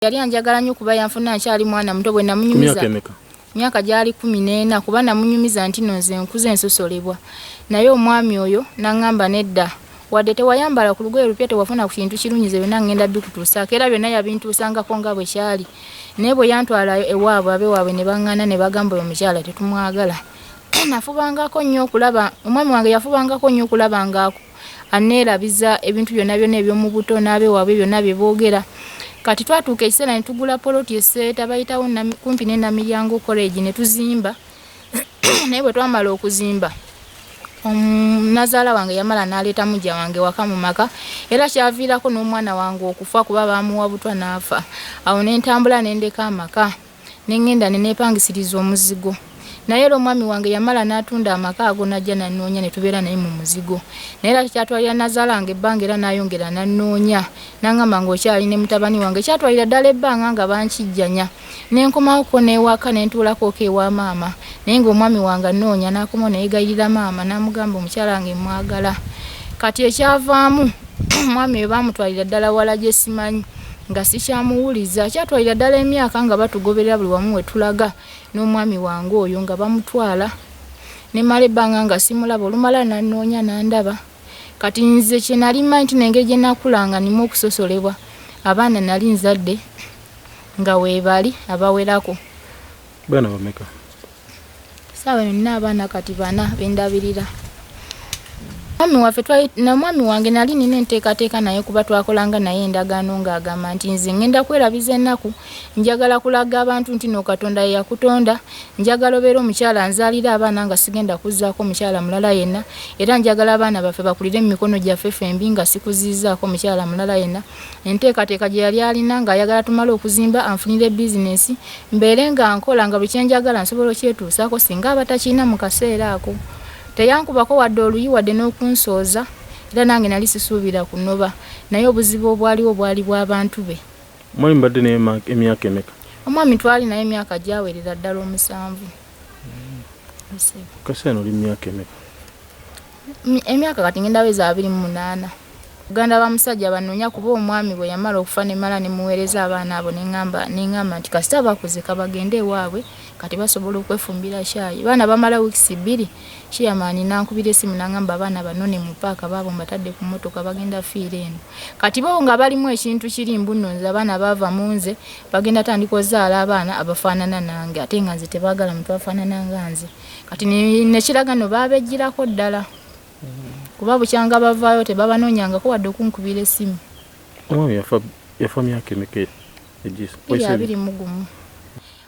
Yali anjagala nnyo kuba yanfuna nkyali mwana muto bwe namunyumiza myaka gyali 14 kuba namunyumiza nti no nze nkuze nsosolebwa, naye omwami oyo n'aŋŋamba nedda, wadde tewayambala ku lugoye lupya, tewafuna ku kintu kirungi, nze byonna ŋŋenda bikutuusaako, era byonna yabintuusangako nga bwe kyali. Naye bwe yantwala ewaabwe, abewaabwe ne baŋŋaana ne bagamba oyo omukyala tetumwagala. Nafubangako nnyo okulaba omwami wange, yafubangako nnyo okulaba nga aneerabiza ebintu byonna byonna eby'omu buto n'abewaabwe byonna bye boogera. Kati twatuuka ekiseera ne tugula poloti eSeeta, bayitawo kumpi ne Namiryango College, ne tuzimba. Naye bwe twamala okuzimba, nazaala wange yamala n'aleeta mujja wange waka mu maka, era kyaviirako n'omwana wange okufa kuba baamuwa butwa n'afa. Awo ne ntambula ne ndeka amaka ne ŋŋenda ne neepangisiriza omuzigo. Naye era omwami wange yamala n'atunda amaka ago n'ajja n'annoonya ne tubeera naye mu muzigo. Naye era kyatwalira nazaala wange ebbanga, era n'ayongera n'annoonya n'aŋŋamba ng'okyali ne mutabani wange. Kyatwalira ddala ebbanga nga bankijjanya. Ne nkomawoko n'ewaka ne ntuulakoko ewa maama, naye ng'omwami wange annoonya. N'akomawo ne yeegayirira maama n'amugamba omukyala wange mwagala. Kati ekyavaamu, omwami oyo baamutwalira ddala wala gye simanyi, nga sikyamuwuliza. Kyatwalira ddala emyaka nga batugoberera buli wamu we tulaga n'omwami wange oyo nga bamutwala. Ne mmala ebbanga nga simulaba, olumala n'annoonya n'andaba. Kati nze kye nali mmanyi nti n'engeri gye nakula nga nnimu okusosolebwa, abaana nali nzadde nga weebali abawerako. Baana bameka? Ssaawa eno nina abaana kati bana bendabirira. Mwami waffe, nomwami wange nali nina enteekateeka naye kuba twakolanga naye endagaano ng'agamba nti nze ŋŋenda kwerabiza ennaku, njagala kulaga abantu nti no Katonda ye yakutonda, njagala obeere omukyala anzaalira abaana nga sigenda kuzzaako mukyala mulala yenna, era njagala abaana baffe bakulire mu mikono gyaffe ffembi nga sikuziizzaako mukyala mulala yenna. Enteekateeka gye yali alina ng'ayagala tumale okuzimba anfunire bizinensi mbeere nga nkola nga buli kye njagala nsobola okyetuusaako singa aba takirina mu kaseera ako. Teyankubako wadde oluyi wadde n'okunsooza, era nange nali sisuubira kunoba, naye obuzibu obwaliwo bwali bw'abantu be. Mwali mubadde naye emyaka emeka? Omwami twali naye emyaka gyawerera ddala 7. Kaseera oli mu myaka emeka? Emyaka kati ngenda weza 28. Baganda ba musajja banoonya kuba omwami bwe yamala okufa ne mmala ne muweereza abaana abo ne ŋŋamba nti kasita bakuze kabagende ewaabwe kati basobola okwefumbira caayi. Baana bamala wiikisi 2, chairman n'ankubira essimu n'aŋŋamba abaana banone mu ppaaka baabo mbatadde ku mmotoka bagenda fiira eno. Kati bo nga balimu ekintu kiri mbu nno nze abaana baava mu nze, bagenda tandika ozaala abaana abafaanana nange, ate nga nze tebaagala muntu afaanana nga nze. Kati ne kiraga nno baabeggyirako ddala. Kuba bukyanga bavaayo tebabanoonyangako wadde okunkubira essimu. Omwami yafa myaka emeka egiyise? 2021.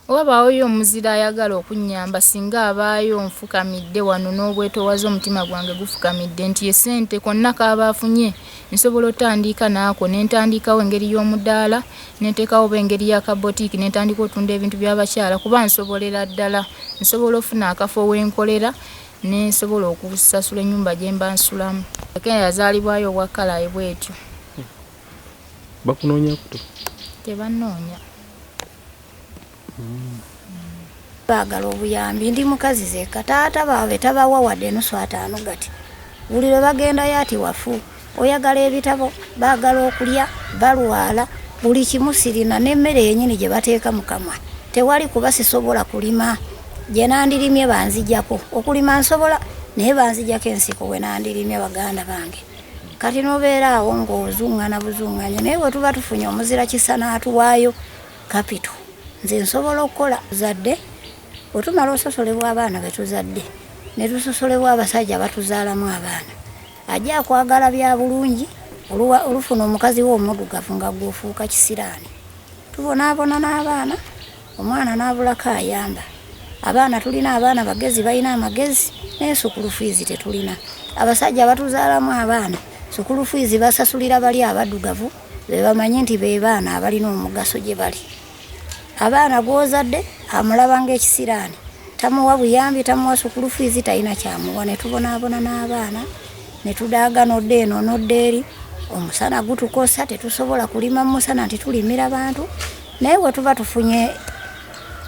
Wabaawoyo omuzira ayagala okunnyamba, singa abaayo nfukamidde wano n'obwetoowaze, omutima gwange gufukamidde nti essente konna k'aba afunye nsobola otandika naako ne ntandikawo engeri y'omudaala, ne nteekawo oba engeri y'akabotiiki ne ntandika otunda ebintu by'abakyala, kuba nsobolera ddala, nsobola ofuna akafo we nkolera ne nsobola okusasula ennyumba gye mba nsulamu. Kenya yazaalibwayo obwa Kalayi bw'etyo. Bakunoonyaako te? Tebannoonya. Baagala obuyambi, ndi mukazi zeka, taata baabwe tabawa wadde enusu ataano gati. Buli lwe bagendayo ati wafu, oyagala ebitabo, baagala okulya, balwala, buli kimu sirina, n'emmere yennyini gye bateeka mu kamwa tewali kuba sisobola kulima. Gye nandirimye banzijjako, okulima nsobola naye banzijjako ensiko we nandirimye baganda bange. Kati n'obeera awo ng'ozuŋŋana buzuŋŋanye, naye bwe tuba tufunye omuzira kisa n'atuwaayo kapito, nze nsobola okukola. Tuzadde, bwe tumala ososolebwa abaana be tuzadde, ne tusosolebwa abasajja batuzaalamu abaana. Ajja akwagala bya bulungi, olufuna omukazi we omuddugavu nga ggwe ofuuka kisiraani. Tubonaabona n'abaana, omwana n'abulako ayamba. Abaana tulina abaana bagezi, balina amagezi, naye sukulu fiizi tetulina. Abasajja batuzaalamu abaana, sukulu fiizi basasulira bali abaddugavu be bamanyi nti be baana abalina omugaso gye bali. Abaana gw'ozadde amulaba ng'ekisiraani, tamuwa buyambi, tamuwa sukulu fiizi, talina kyamuwa, ne tubonaabona n'abaana, ne tudaaga n'odda eno n'odda eri. Omusana gutukosa, tetusobola kulima mu musana nti tulimira bantu, naye bwe tuba tufunye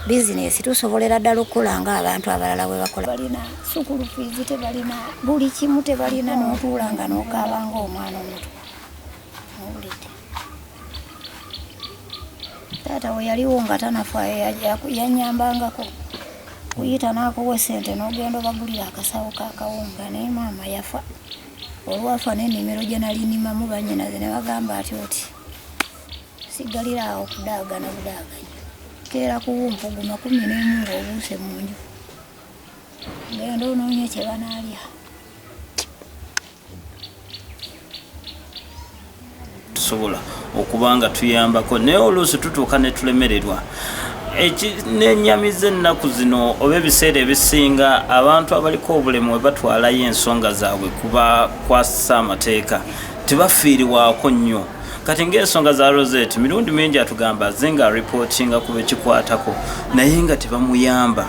bizinesi tusobolera ddala okukola ng'abantu abalala bwe bakola. Balina sukulu fiizi tebalina, buli kimu tebalina, n'otuula nga n'okaaba ng'omwana omuto. Owulidde? Taata we yaliwo nga tanafa yanyambangako kuyita n'akuwa essente n'ogenda obagulira akasawo k'akawunga, naye maama yafa. Olwafa n'ennimiro gye nali nnimamu bannyinaze ne bagamba ati oti siggalira awo kudaagana budaaganya, keera kuwumpuguma 11 ng'obuuse mu nju, genda onoonye kye banaalya. Tusobola okuba nga tuyambako, naye oluusi tutuuka ne tulemererwa. Ekinenyamiza ennaku zino oba ebiseera ebisinga, abantu abaliko obulemu we batwalayo ensonga zaabwe kubakwasisa amateeka, tebafiiriwako nnyo. Kati ng'ensonga za Rosette, mirundi mingi atugamba aze nga aripootinga ku bekikwatako, naye nga tebamuyamba.